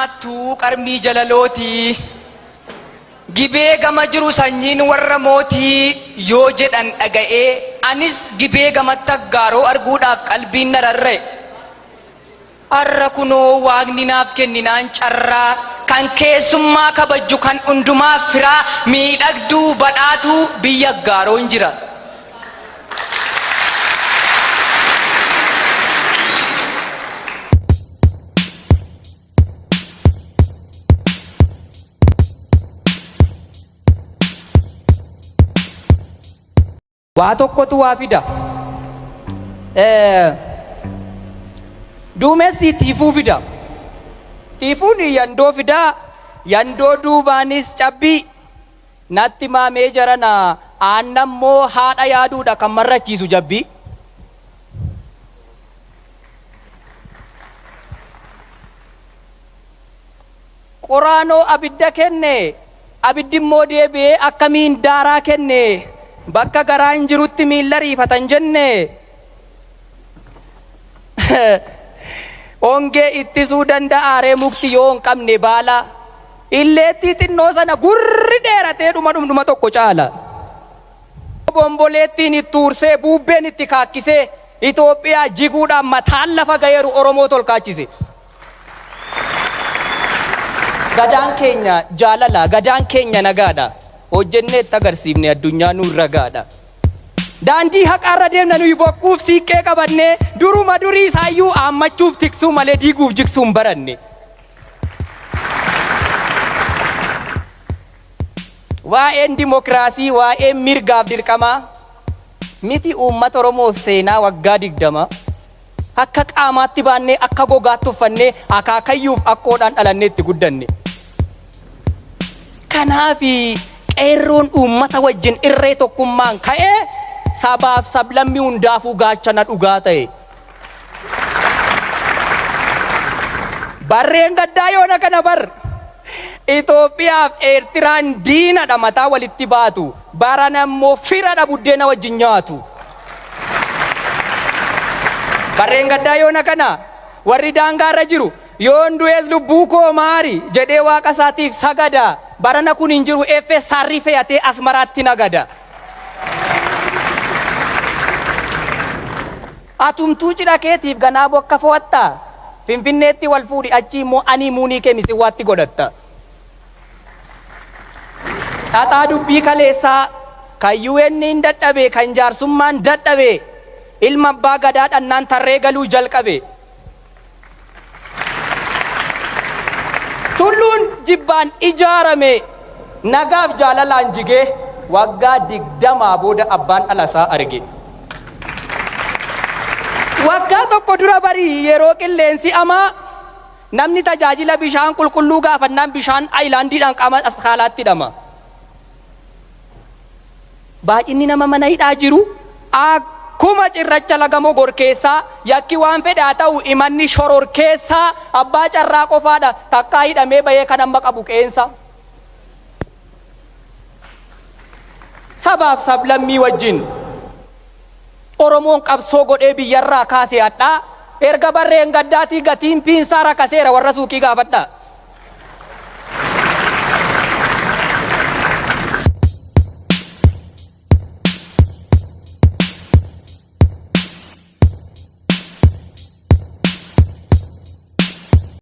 Nyaattuu qarmii jalalootii. Gibee gama jiru sanyiin warra mootii yoo jedhan dhaga'ee anis Gibee gamatti aggaaroo arguudhaaf qalbiin na rarra'e. Har'a kunoo Waaqni naaf kenninaan carraa kan keessummaa kabajju kan hundumaaf firaa miidhagduu badhaatuu biyya aggaaroon jira. Waa tokkotu waa fida. Duumessi tiifuu fida. Tiifuun yandoo fida. Yandoo duubaanis cabbii. Natti maamee jarana aannan moo haadha yaaduudha kan marrachiisu jabbii. Qoraanoo abidda kenne, abiddi immoo deebi'ee akkamiin daaraa kenne? Bakka garaan jirutti miilla riifata hin jenne? Ongee ittisuu danda'aaree mukti yoo hin qabne baala? Illeettii xinnoo sana gurri dheeratee dhuma dhumdhuma tokko caala. Obomboleettiin itti huursee, buubbeen itti kaakkisee, Itoophiyaa jiguudhaan mataan lafa ga'eeru Oromoo tolkaachise. Gadaan keenya jaalala, gadaan keenya nagaadha. Hojjennee itti agarsiifne addunyaa nuun ragaadha. Daandii haqaarra deemna nuyi bokkuuf siiqqee qabannee duruma durii isaayyuu aammachuuf tiksuu malee diiguuf jigsuu hin baranne. Waa'een dimokiraasii, waa'een mirgaaf dirqamaa miti uummata Oromoof seenaa waggaa 20. Akka qaamaatti baannee, akka gogaatti uffannee, akaakayyuuf akkoodhaan dhalannee itti guddanne. Kanaaf qeerroon uummata wajjin irree tokkummaan ka'ee sabaaf sablammii hundaafuu gaachana dhugaa ta'e. Barreen gaddaa yoona kana bar Itoophiyaaf Eertiraan diinadha mataa walitti baatu. Barana immoo firadha buddeena wajjin nyaatu. Barreen gaddaa yoona kana warri daangaarra jiru yoon du'es lubbuu koo maari jedhee waaqa isaatiif sagada. Barana kun hin jiru FSR fe'atee Asmaraatti nagada. Atumtuu cidha keetiif ganaa bokka fo'atta? Finfinneetti wal fuudhi achii immoo anii muunii kee Mitsiwwaatti godhatta. Xaxaa dubbii kaleessaa kan UN'n dadhabe kan jaarsummaan dadhabe ilma abbaa gadaa dhannaan tarree galuu jalqabe. Tulluun jibbaan ijaarame nagaaf jaalalaan jigee waggaa digdamaa booda abbaan dhalasaa arge. Waggaa tokko dura barii yeroo qilleensi amaa namni tajaajila bishaan qulqulluu gaafannaan bishaan ayilaandiidhaan qaama askaalaatti hidhama. Baay'inni nama mana hidhaa jiru akkuma cirracha laga Mogor keessaa yakki waan fedhe haa ta'u himanni shororkeessaa abbaa carraa qofaadha takkaa hidhamee bahee kan amma qabu qeensa. Sabaaf sablammii wajjin Oromoon qabsoo godhee biyyarraa kaase hadhaa erga barreen gaddaatii gatiin piinsaa rakaseera warra suuqii gaafadhaa.